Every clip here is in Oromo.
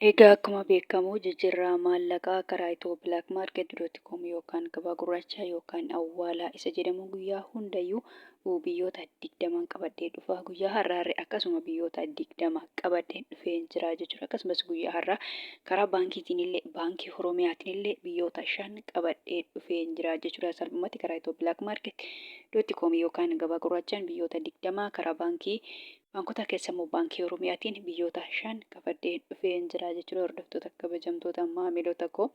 Egaa akkuma beekamu jijjiirraa maallaqaa karaa Ethio Black Market dot com yookaan gabaa gurraacha yookaan awwaalaa isa jedhamu guyyaa hundayyuu biyyoota 20n qabadhee dhufa. Guyyaa har'aarre akkasuma biyyoota 20 qabadhee dhufeen jira jechuudha. Akkasumas guyyaa har'aa karaa baankiitiin illee baankii Oromiyaatiin illee biyyoota 5 qabadhee dhufeen jira jechuudha. Salphumatti karaa Ethio Black Market dot com yookaan gabaa gurraachaan biyyoota 20 karaa baankii Baankota keessa immoo Baankii Oromiyaatiin biyyoota 5 qabadhee dhufeen jira jechuudha. Hordoftoota kabajamtoota maamiloota koo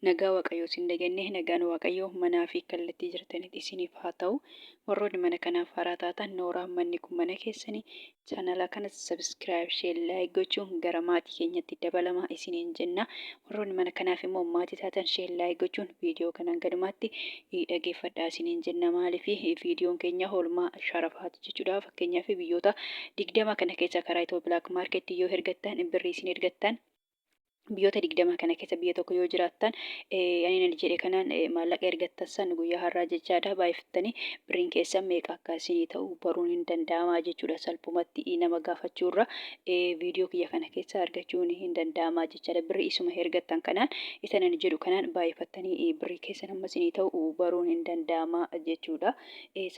nagaa Waaqayyoo isin dagannee nagaan Waaqayyoo manaa fi kallattii jirtanitti isiniif haa ta'u. Warroonni mana kanaaf haaraa taatan nooraa manni kun mana keessanii chaanala kanas subscribe share like gochuun gara maatii keenyatti dabalamaa isiniin jenna. Warroonni mana kanaaf immoo maatii taatan share like gochuun viidiyoo kanaan gadumaatti dhageeffadhaa isiniin jenna. Maaliif viidiyoon keenya oolmaa sharafaati jechuudha. Fakkeenyaaf biyyoota 20 kana keessa karaa Itiyoo Black Market yoo ergattan birrii isin ergattan biyyoota 20 kana keessa biyya tokko yoo jiraattan ani nan jedhe kanaan maallaqa ergattan san guyyaa har'aa jechaadha baay'iftanii birriin keessan meeqa akka isinii ta'u baruun hin danda'amaa jechuudha. Salphumatti nama gaafachuurra viidiyoo kiyya kana keessa argachuun hin danda'amaa jechaadha. Birrii isuma ergattan kanaan isa nan jedhu kanaan baay'ifattanii birrii keessan amma isinii ta'u baruun hin danda'amaa jechuudha.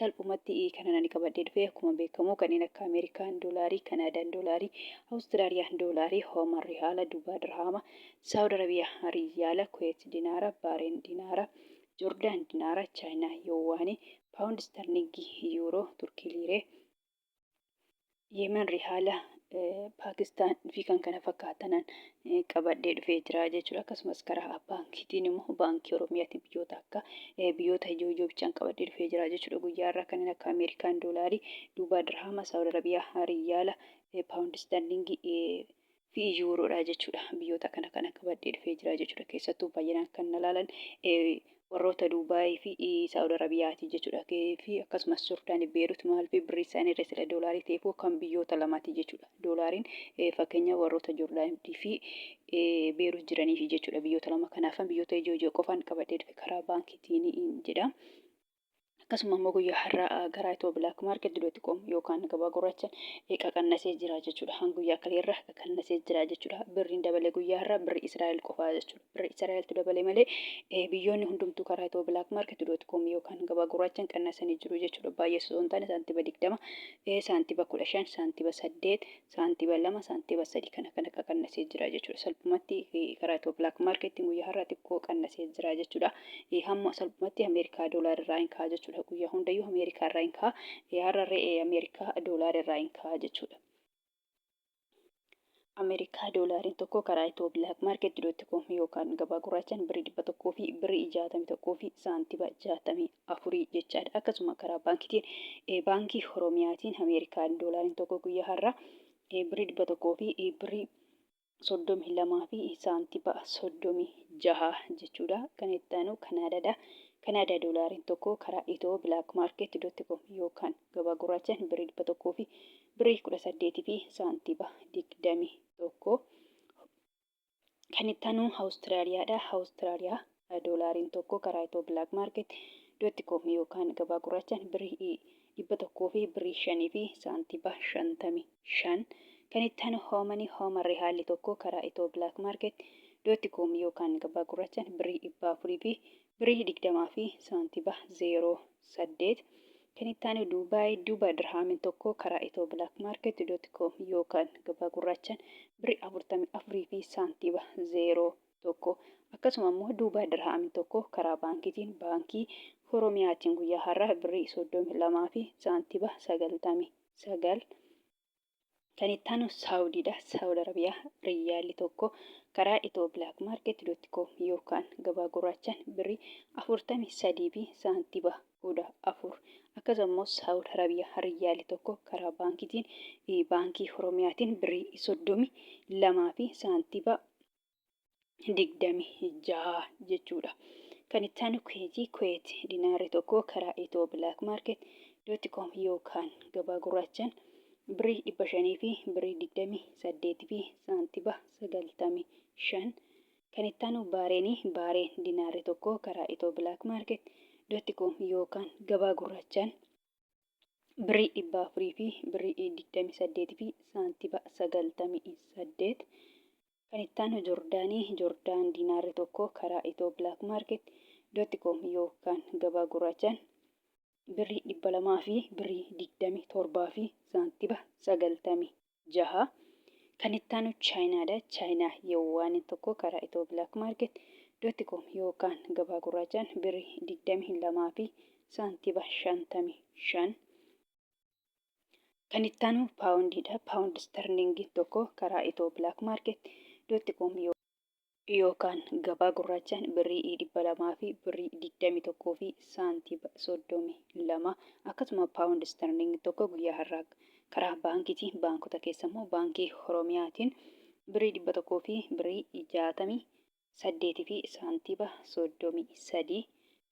Salphumatti kanan ani qabadhee dhufe akkuma beekamu kanneen akka Ameerikaan doolaarii, Kanaadaan doolaarii, Awustiraaliyaan doolaarii, Hooman rihaala, Dubaa dirhaama, Saawud Arabiyaa riyaala, Kuweet dinaara, Baareen dinaara, Jordaan dinaara, Chaayinaa yowaanii, Paawundi istarliingii, Yuuroo, Turkii liiree, Yemen Rihaala, Paakistaan fi kan kana fakkaatanan qabadhee dhufee jira jechuudha. Akkasumas karaa baankiitiin immoo baankii Oromiyaatiin biyyoota akka biyyoota ijoo ijoo bichaan qabadhee dhufee jira jechuudha. Guyyaa irraa kanneen akka Ameerikaan doolaarii, Duubaa Dirhaama, Saawud Arabiyaa Riyaala, Paawundi Istarliingii fi Yuuroodha jechuudha. Biyyoota kana kana qabadhee dhufee jira jechuudha. Keessattuu baay'inaan kan na laalan warroota Duubaayii fi Saa'ud Arabiyaati jechuudha. Fi akkasumas Jordaan, Beerut maal fi birrii isaanii irra sila doolaarii ta'eefuu kan biyyoota lamaati jechuudha. Doolaariin fakkeenya warroota Jordaan fi Beerut jiraniifi jechuudha. Biyyoota lama kanaafan biyyoota ijoo ijoo qofaan qabadhee dhufe karaa baankiitiin jedha. Akkasuma immoo guyyaa har'aa gara Itiyoo Black Market dot com yookaan gabaa gurraachaan qaqannasee jira jechuudha. Han guyyaa kaleerra qaqannasee jira jechuudha. Birriin dabale guyyaa har'aa birri Israa'el qofaa jechuudha. Birri Israa'eltu dabale malee biyyoonni hundumtuu karaa Itiyoo Black Market dot com yookaan gabaa gurraachaan qannasanii jiru jechuudha. Baay'ee osoo hin taane saantiba 20, saantiba 15, saantiba 8, saantiba 2, saantiba 3 kana kana qaqannasee jira jechuudha. Salphumatti karaa Itiyoo Black Market guyyaa har'aa xiqqoo qannasee jira jechuudha. Hamma salphumatti Ameerikaa doolaar irraa hin ka'a jechuudha. Guyyaa hundayyuu Ameerikaa irraa hin ka'a. Har'arree Ameerikaa doolaar irraa hin ka'a jechuudha. Ameerikaa doolaariin tokko karaa Itiyoo Black Market dot com yookaan gabaa gurraachaan birrii 100 fi birrii 61 fi saantiba 64 jechaadha. Akkasuma karaa baankiitiin baankii Oromiyaatiin Ameerikaan doolaariin tokko guyyaa har'aa birrii 100 fi birrii 32 fi saantiba 36 jechuudha. Kan itti aanu Kanaadaadha. Kanaadaa doolaariin tokko karaa Itiyoo Black Market dot com yookaan gabaa gurraachaan birrii 100 fi birrii 18 fi saantiba 21. Kan itti aanu Awustiraaliyaadha. Awustiraaliyaa doolaariin tokko karaa Itiyoo Black Market dot com yookaan gabaa gurraachaan birrii 100 fi birrii 5 fi saantiba 55. Kan itti aanu Hoomanii Hooman Rihaalli tokko karaa Itiyoo Black Market dot com yookaan gabaa gurraachaan birrii 400 fi birrii 20 fi saantiba 08. Kan itti aanu Duubaay Duuba Dirhaamiin tokko karaa Itiyoo Black Market dot com yookaan gabaa gurraachaan birrii 44 fi saantiba 01. Akkasuma immoo Duubaay Dirhaamiin tokko karaa baankiitiin baankii Oromiyaatiin guyyaa har'aa birrii 32 fi saantiba 99. Kan itti aanu Saawudiidha. Saawud Arabiyaa riyyaalli tokko karaa Itiyoo Black Market dot com yookaan gabaa gurraachaan birrii 43 fi saantiba 14. Akkasuma immoo Saawud Arabiyaa riyyaalli tokko karaa baankiitiin baankii Oromiyaatiin birrii 32 fi saantiba 26 jechuudha. Kan itti aanu Kuweetii Kuweet dinaarri tokko karaa Itiyoo Black Market dot com yookaan gabaa gurraachaan birrii 500 fi birrii 28 fi saantiba 95. Kan itti aanu Baareenii Baareen dinaarri tokko karaa Itiyoo Black Market dot com yookaan gabaa gurraachaan birrii 400 fi birrii 28 fi saantiba 98. Kan itti aanu Jordaanii, Jordaan diinaarri tokko karaa Ethio Black Market dot com yookaan gabaa gurraachaan birrii 200 fi birrii 27 fi saantiba 96. Kan itti aanu Chaayinaadha. Chaayinaa Yawwaaniin tokko karaa Ethio Black Market dot com yookaan gabaa gurraachaan birrii 22 fi saantiba 55. Kan itti aanu paawundiidha. Paawundi istarliingiin tokko karaa Ethio Black Market dot com yookaan gabaa gurraachaan birrii 200 fi birrii 21 fi saantiba 32. Akkasuma paawundi istarliingii tokko guyyaa har'aa karaa baankiitiin, baankota keessa immoo Baankii Oromiyaatiin birrii 100 fi birrii 68 fi saantiba 33.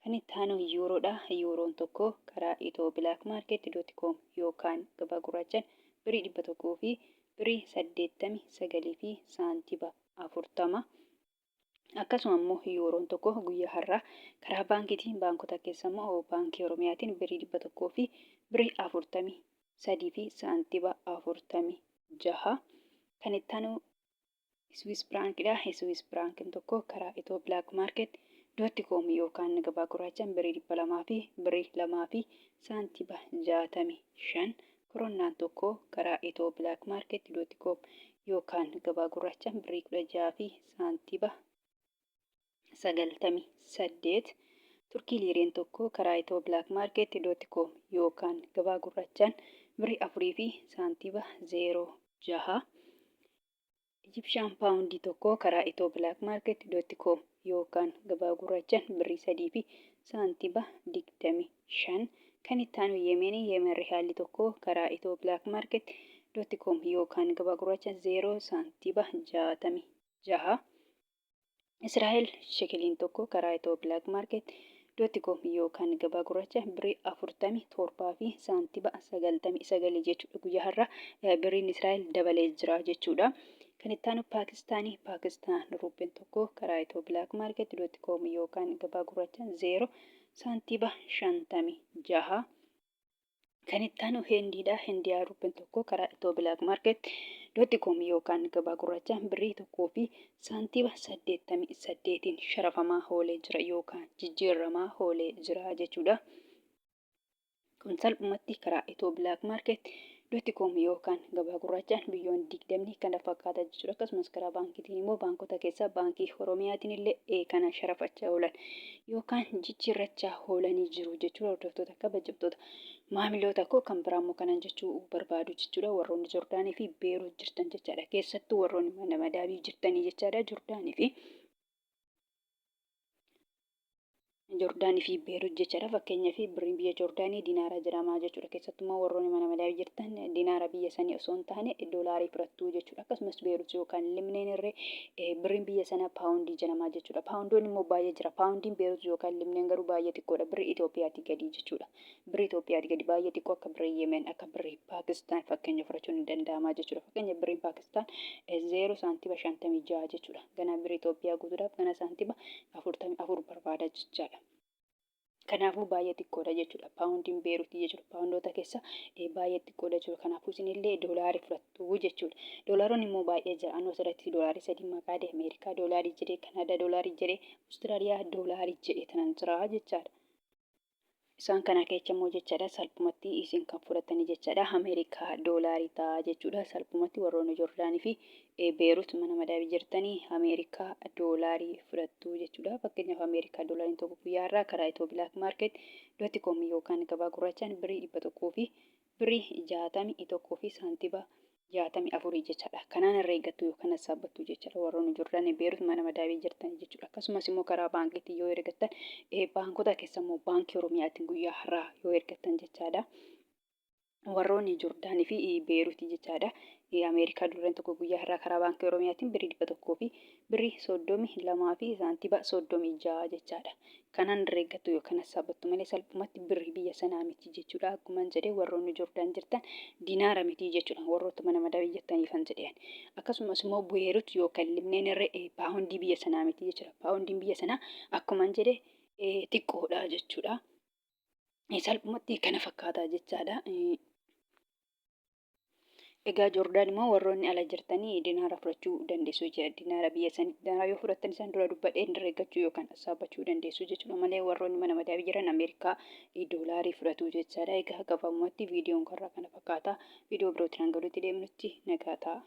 Kan itti aanu yuuroodha. Yuuroon tokko karaa Ethio Black Market dot com yookaan gabaa gurraachaan birrii 100 fi birrii 89 fi saantiba 40. Akkasuma immoo yuuroon tokko guyyaa har'aa karaa baankiitiin, baankota keessa immoo Baankii Oromiyaatiin birrii 100 fi birrii 43 fi saantiba 46. Kan itti aanu Swiss Franc dha. Swiss Franc'n tokko karaa Ethio Black Market dot com yookaan gabaa gurraachaan birrii 200 fi birrii 2 fi saantiba 65. Koronnaan tokko karaa Ethio Black Market dot com yookaan gabaa gurraachaan birrii 16 fi saantiba 98. Turkii liireen tokko karaa Ethio Black Market dot com yookaan gabaa gurraachaan birrii 4 fi saantiba 06. Ijibshaan paawundii tokko karaa Ethio Black Market dot com yookaan gabaa gurraachaan birrii 3 fi saantiba 25. Kan itti aanu Yemenii, Yemen rihaalli tokko karaa Ethio Black Market dot com yookaan gabaa gurraachaan 0 saantiba 66. Israa'el shekeliin tokko karaa Ethio Black Market dot com yookaan gabaa gurraacha birrii 47 fi saantiba 99 jechuudha. Guyyaa har'aa birriin Israa'el dabalee jira jechuudha. Kan itti aanu Paakistaanii, Paakistaan ruupiin tokko karaa Ethio Black Market dot com yookaan gabaa gurraacha 0 saantiba 56. Kan itti aanu Hindiidha. Hindiyaa ruupiin tokko karaa Ethio Black Market dot com yookaan gabaa gurraacha birrii 1 fi saantiba 88n sharafamaa oolee jira yookaan jijjiirramaa oolee jira jechuudha. Kun salphumatti karaa Ethio Black Market dot com yookaan gabaa gurraachaan biyyoonni 20 kana fakkaata jechuudha. Akkasumas karaa baankiitiin immoo baankota keessaa Baankii Oromiyaatiin illee kana sharafachaa oolan yookaan jijjiirrachaa oolanii jiru jechuudha. Hordoftoota, kabajamtoota maamiloota koo, kan biraa immoo kanan jechuu barbaadu jechuudha. Warroonni Jordaanii fi Beeruut jirtan jechaadha. Keessattuu warroonni mana madaabii jirtanii jechaadha. Jordaanii fi Beerut jechaadha. Fakkeenyaaf birriin biyya Jordaanii dinaara jedhama jechuudha. Keessattummaa warroonni mana madaabii jirtan dinaara biyya sanii osoo hin taane doolaarii fudhattu jechuudha. Akkasumas Beerut yookaan Limneen irree birriin biyya sanaa paawundii jedhama jechuudha. Paawundoonni immoo baay'ee jira. Paawundiin Beerut yookaan Limneen garuu baay'ee xiqqoodha. Birrii Itoophiyaatii gadi jechuudha. Birrii Itoophiyaatii gadi baay'ee xiqqoo, akka birrii Yemen, akka birrii Paakistaan fakkeenya fudhachuun ni danda'ama jechuudha. Fakkeenya birriin Paakistaan 0 saantiba 56 jechuudha. Ganaa birrii Itoophiyaa guutuudhaaf gana saantiba 44 barbaada jechaadha. Kanaafuu baay'ee xiqqoodha jechuudha. Paawundiin Beeruutii jechuudha. Paawundoota keessa baay'ee xiqqoodha jechuudha. Kanaafuu isinillee doolaarii fudhattu jechuudha. Doolaaronni immoo baay'ee jira. Anuu asirratti doolaarii sadii maqaa dhahee, Ameerikaa doolaarii jedhee, Kanaadaa doolaarii jedhee, Awustiraaliyaa doolaarii jedhee tanan jira jechaadha. Isaan kana keessa immoo jechaadha salphumatti isin kan fudhatanii jechaadha Ameerikaa doolaarii ta'a jechuudha. Salphumatti warroonni Jordaanii fi Beerut mana madaabii jirtanii Ameerikaa doolaarii fudhattu jechuudha. Fakkeenyaaf Ameerikaa doolaariin tokko guyyaa har'aa karaa Ethio Black Market dot com yookaan gabaa gurraachaan birrii 100 fi birrii 61 fi saantiba 64 jechaadha. Kanaan irra eeggattu yookaan sassaabbattu jechaadha. Warroonni Jordaanii, Beerut mana madaabii jirtan jechuudha. Akkasumas immoo karaa baankiitti yoo ergattan, baankota keessa immoo Baankii Oromiyaatiin guyyaa har'aa yoo ergattan jechaadha. Warroonni Jordaanii fi Beeruuti jechaadha. Ameerikaa doolaariin tokko guyyaa har'aa karaa Baankii Oromiyaatiin birrii 100 fi birrii 32 fi saantiba 36 jechaadha. Kanaan irra eeggattu yookaan sassaabbattu malee salphumatti birrii biyya sanaa miti jechuudha. Akkuman jedhe warroonni Jordaan jirtan dinaara miti jechuudha. Warroota mana madaabii jirtaniifan jedheen. Akkasumas immoo Beerut yookaan Libneen irra paawundii biyya sanaa miti jechuudha. Paawundiin biyya sanaa akkuman jedhe xiqqoodha jechuudha. Salphumatti kana fakkaata jechaadha. Egaa Joordaan immoo warroonni ala jirtanii dinaara fudhachuu dandeessu jechuudha. Dinaara biyya sanii dinaara yoo fudhattan isaan dura dubbadhee hin herreeggachuu yookaan sassaabbachuu dandeessu jechuudha malee warroonni mana madaabii jiran Ameerikaa doolaarii fudhatu jechaadha. Egaa gabaabumatti viidiyoon karraa kana fakkaata. Viidiyoo birootiin hanga walitti deemnutti nagaa ta'a.